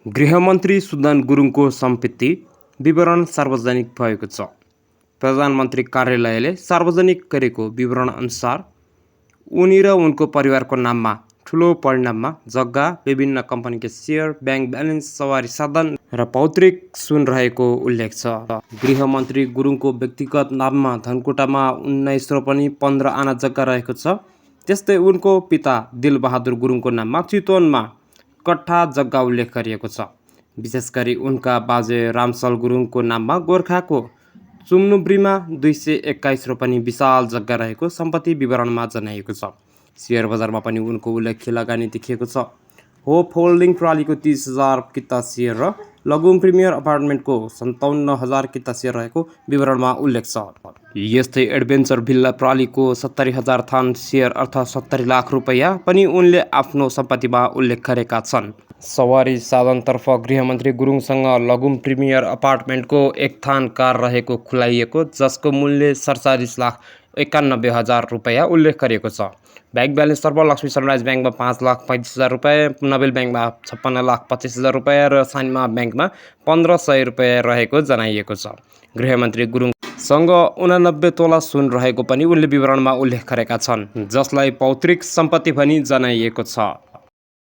गृहमन्त्री सुदन गुरुङको सम्पत्ति विवरण सार्वजनिक भएको छ। प्रधानमन्त्री कार्यालयले सार्वजनिक गरेको विवरण अनुसार उनी र उनको परिवारको नाममा ठुलो परिमाणमा जग्गा, विभिन्न कम्पनीका सेयर, ब्याङ्क ब्यालेन्स, सवारी साधन र पौत्रिक सुन रहेको उल्लेख छ। गृहमन्त्री गुरुङको व्यक्तिगत नाममा धनकुटामा 19 रोपनी 15 आना जग्गा रहेको छ। त्यस्तै उनको पिता दिलबहादुर गुरुङको नाममा चितवनमा कट्ठा जग्गा उल्लेख गरिएको छ। विशेष गरी उनका बाजे रामसल गुरुङको नाममा गोर्खाको चुम्नुब्रीमा 221 रोपनी विशाल जग्गा रहेको सम्पत्ति विवरणमा जनाइएको छ। सेयर बजारमा पनि उनको उल्लेख्य लगानी देखिएको छ। होप होल्डिङ प्रणालीको 30,000 किता सेयर र लगुम प्रिमियर अपार्टमेन्टको 57,000 किता सेयर रहेको विवरणमा उल्लेख छ। यस्तै एडभेन्चर भिल्ला प्रणालीको 70,000 थान सेयर अर्थात् 70 लाख रुपैयाँ पनि उनले आफ्नो सम्पत्तिमा उल्लेख गरेका छन्। सवारी साधनतर्फ गृहमन्त्री गुरुङसँग लगुम प्रिमियर अपार्टमेन्टको 1 थान कार रहेको खुलाइएको, जसको मूल्य 47,91,000 रुपैयाँ उल्लेख गरिएको छ। ब्याङ्क ब्यालेन्सतर्फ लक्ष्मी सनराइज ब्याङ्कमा 5,35,000 रुपैयाँ, नोबेल ब्याङ्कमा 56,25,000 रुपैयाँ र साइनमा ब्याङ्कमा 1,500 रुपैयाँ रहेको जनाइएको छ। गृहमन्त्री गुरुङसँग 89 तोला सुन रहेको पनि उनले विवरणमा उल्लेख गरेका छन्, जसलाई पौत्रिक सम्पत्ति भनी जनाइएको छ।